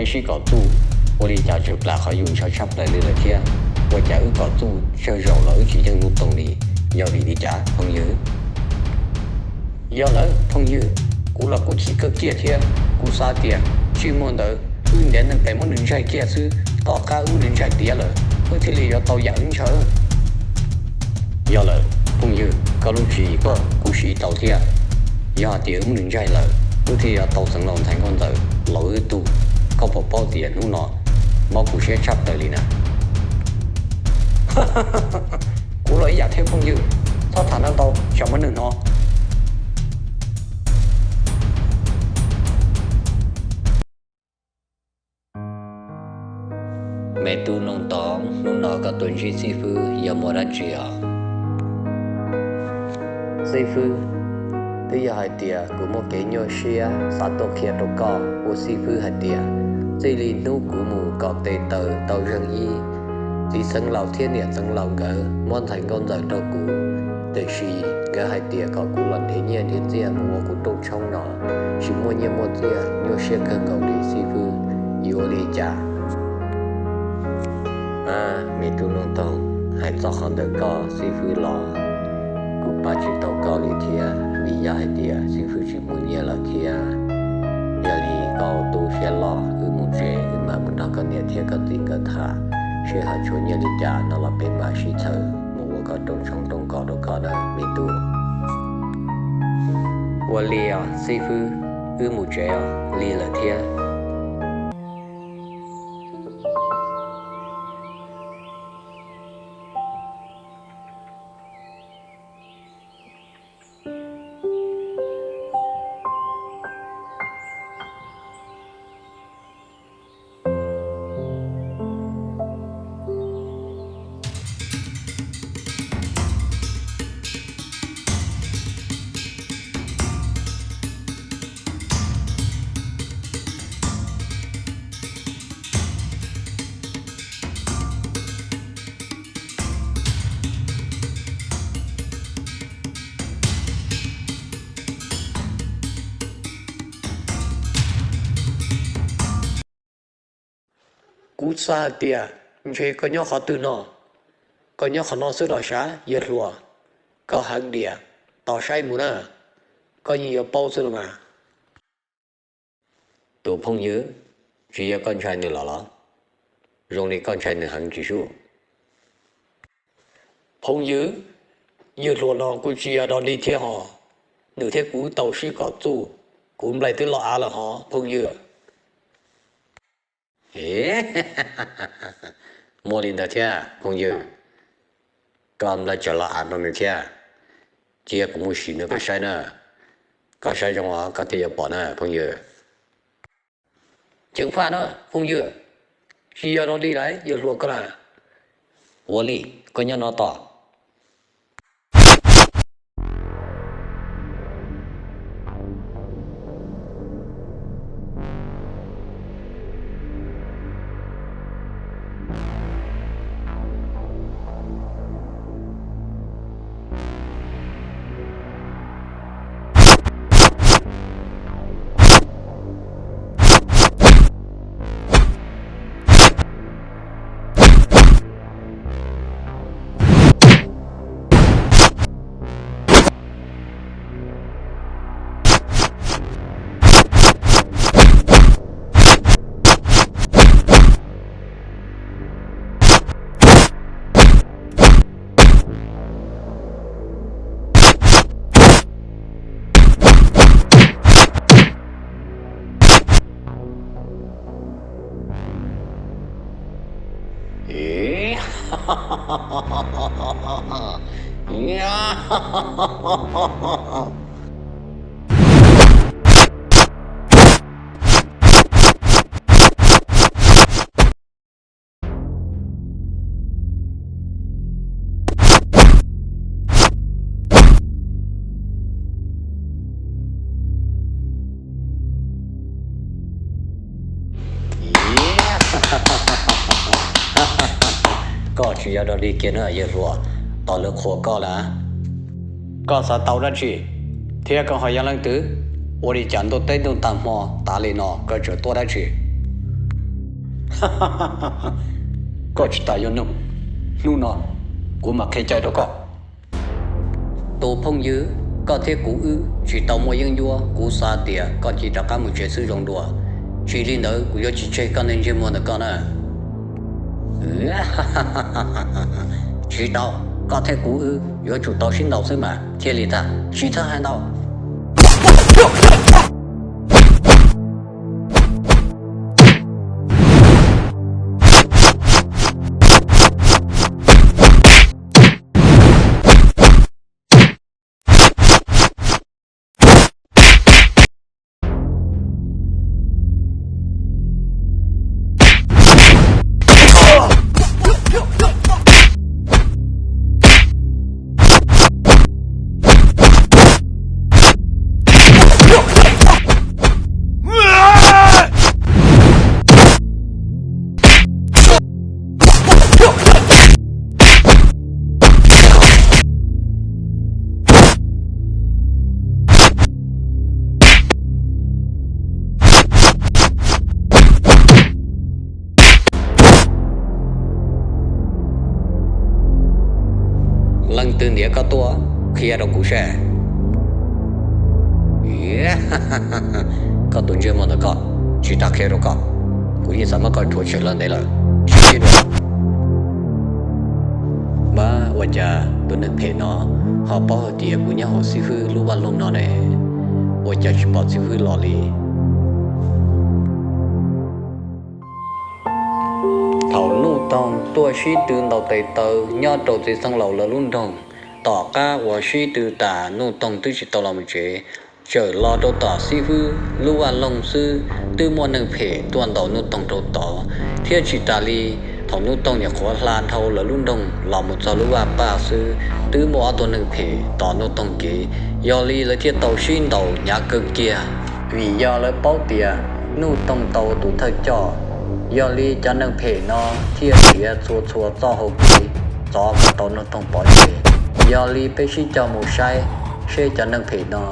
sib kom txuj, ua li cas tseem plam qhov yus ntshaw tshaj plaws li lawm thiab? Ua cas wb kom txuj tsawg zaus los wb tsis yeej hnub toog li? Yog vim li cas phooj ywg? Yog lawm phooj ywg, kuv los kuj chim kawg kiag thiab. Kuv xav tias tsis muaj ntawd wb ntiav neeg pem muab nws ntsaig kiag xwb, tom qab wb muab nws ntsaig tiav lawm wb thiaj li yuav tau yam wb ntshaw. Yog lawm phooj ywg, koj lub tswv yim koj kuv siv tau thiab. Yog hais tias wb muab nws ntsaig lawm wb thiaj yuav tau xeev laus ntxhais nkauj ntxawm los wb tug. Koj puas paub tias hnub no mob kuv siab tshaj plaws li na? Kuv los ib yam thiab phooj ywg, txhob tham ntau, tsam muaj neeg hnov. Me tub Noog Toog, hnub no koj tuaj ntsib xib fwb yog muaj dab tsi os? Xib fwb, twb yog hais tias kuv muaj kev nyuaj siab xav tuaj qhia rau koj ua xib fwb hais tias txij li hnub kuv mus kom tes taw tau zeeg ib, txiv xeev laus thiab niam xeev laus nkawd muab ntxhais nkauj ntxawm rau kuv, tiam sis nkawd hais tias kom kuv los nrhiav nyiaj nrhiav txiaj mus ua kuv rooj tshoob no, tsis muaj nyiaj muaj txiaj, nyuaj siab kawg nkaus li xib fwb, yuav ua li cas? A, me tub Noog Toog, hais txog qhov ntawm koj xib fwb los kuv pab tsis tau koj li thiab, vim yog hais tias xib fwb tsis muaj nyiaj lawm thiab. Yog li koj tu siab los wb mus tsev, wb mam mus nrog koj niam thiab koj txiv nkawd tham, seb ho tshuav nyiaj li cas no los peb mam sib txhawb mus ua koj rooj tshoob rooj kos rau koj na me tub. Ua li os xib fwb, wb mus tsev os, lig lawm thiab. Kuv xav hais tias ntshe koj nyob qhov twg no, koj nyob qhov no xwb los sav yawg hluas, koj heev diam, tos saib mus na, koj yeej yuav paub xwb los mas. Tus phooj ywg, tsis yog koj ntshai nws los los? Zoo li koj ntshai nws heev tsis sub. Phooj ywg, yawg hluas no kuj tsis yog dog dig thiab hos, nws thiab kuv tau sib kom txuj, kuv nplaig twb loj av lawm hos phooj ywg. Muaj li ntawd thiab phooj ywg, koj nplaig tsawv loj av rau nws thiab. Cia kuv mus sim nws koj saib na, koj saib zoo os koj thiaj yuav pom na phooj ywg. Ceev faj na phooj ywg, tsis yog dog dig lawm yawg hluas koj na. Ua li, koj nyob no tos. Koj tsis yog dog dig kiag na yawg hluas, tos lawv qhuas koj lawm. Koj xav tau dab tsi, thiab koj ho yog leej twg? Ua li cas ntuj teb ntuj tag hmo tav li no koj tseem tuaj dab tsi? Koj tsis tas yuav nug, hnub no kuv mam qhia cai rau koj. Tus phooj ywg, koj thiab kuv wb tsis tau muaj yeeb ncuab, kuv xav tias koj cia li rov qab mus tsev xwb zoo dua. Tsis li ntawd kuv yuav tsis tseg koj niag ntsej muag ntawm koj na. Tsis tau, koj thiab kuv wb yuav tsum tau sib ntaus xwb mas thiaj li tag, tsis txhob hais ntau. Leej twg ntiav koj tuaj, qhia rau kuv saib. Koj tus ntsej muag ntawm koj, tsis tas qhia rau koj, kuv yeej xav muab koj rhuav tshem los ntev lawm. Tsis sib dua. Mas ua cas tus neeg phem no ho paub hais tias kuv nyob hauv xib hwb lub vaj loog no ne? Ua cas tsis pom xib hwb los li? Thaum Nuj Toog tuaj sib tw ntaus tes taw nyob rau txiv xeev laus lawv lub nroog, tom qab uas sib tw tas Nuj Toog twb tsis tau los mus tsev, txawm los rau tom xib hwb lub vaj loog xwb twb muaj neeg phem tuaj ntaus Nuj Toog rau tod, thiab tsis tas li, thaum Nuj Toog nyuam qhuav hla dhau lawv lub nroog los mus txog lub vaj paj xwb twb muaj ob tug neeg phem tos Nuj Toog kev, yog li lawv thiaj tau sib ntaus hnyav kawg kiag. Vim yog lawv paub tias Nuj Toog tau tus thawj coj, yog li cov neeg phem no thiaj nrhiav txhua txhua txoj hau kev txov kom tau Nuj Toog pov tseg. Yog li peb sib cog mus saib seb cov neeg phem no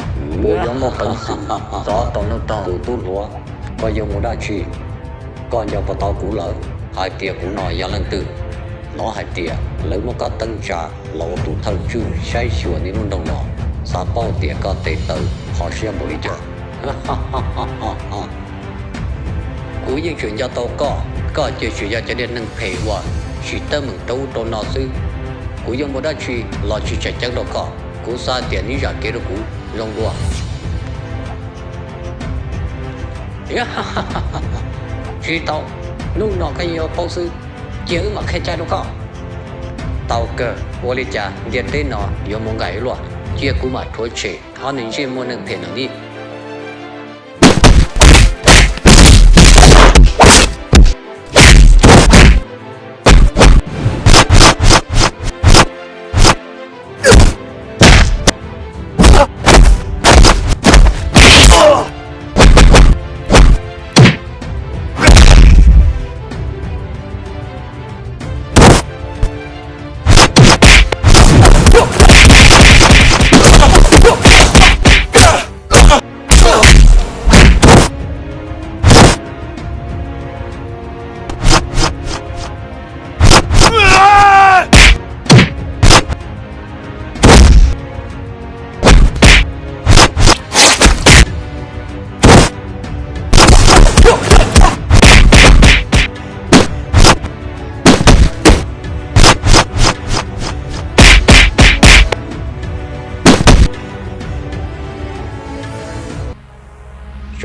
puas yuav muaj peev xwm txov tau Nuj Toog. Tus tub hluas, koj yuav mus dab tsi? Koj nco puas tau kuv lawm hais tias kuv no yog leej twg? Hnov hais tias lawv muab koj teeb tsa los ua tus thawj tswj saib xyuas niaj lub nroog no, xav paub tias koj tes taw qhov siab npaum li cas. Kuv yeej tseem nco tau koj, koj ces tsuas yog cov niag neeg phem uas tsis teeb meem rau ub rau no xwb. Kuv yuav mus dab tsi los tsis tseem ceeb rau koj, kuv xav tias neb zam kev rau kuv zoo dua. Tsis tau, hnub no koj yeej yuav paub xwb, cia wb mam qhia cai rau koj. Tau kawg, ua li cas ntiaj teb no yuav mus nqaim ib luaj, cia kuv mam rhuav tshem ob niag ntsej muag neeg phem ntawm nej.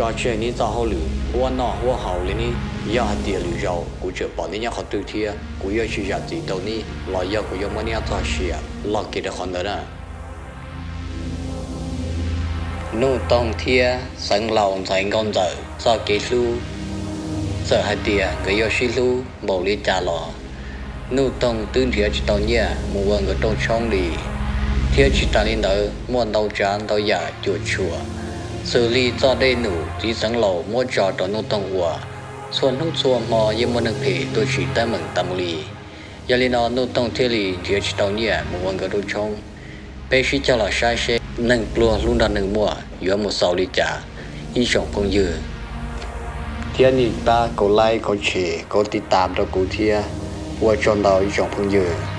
Tso tseg neb txoj hauj lwm huab noj huab haus li ne. Yog hais tias lwm zaus kuv tseem pom neb nyob qhov twg thiab, kuv yuav tsis zam txim rau neb los yog kuv yuav muab neb ob txoj sia loj kiag rau qhov ntawd na. Nuj Toog thiab Xeev Laus ntxhais Nkauj Ntxawm txoj kev hlub, txawm hais tias nkawd yuav sib hlub npaum li cas los Nuj Toog twb nrhiav tsis tau nyiaj mus ua nkawd rooj tshoob li. Thiab tsis tas li ntawd, muaj ntau tsav ntau yam cuam tshuam, xws li txoj dej num txiv Xeev Laus muab tso rau Nuj Toog ua, txhua hnub txhua hmo yeej muaj neeg phem tuaj tsim teeb meem tas mus li. Yog li no Nuj Toog thiaj li nrhiav tsis tau nyiaj mus ua nkawd rooj tshoob. Peb sib cog los saib seb neeg pluag hlub nrog neeg muaj yuav mus xaus li cas, ib tsoom phooj ywg. thiab nej pab kov like, kov share, kov tiv tam rau kuv thiab. Ua tsaug ntau ib tsoom phooj ywg.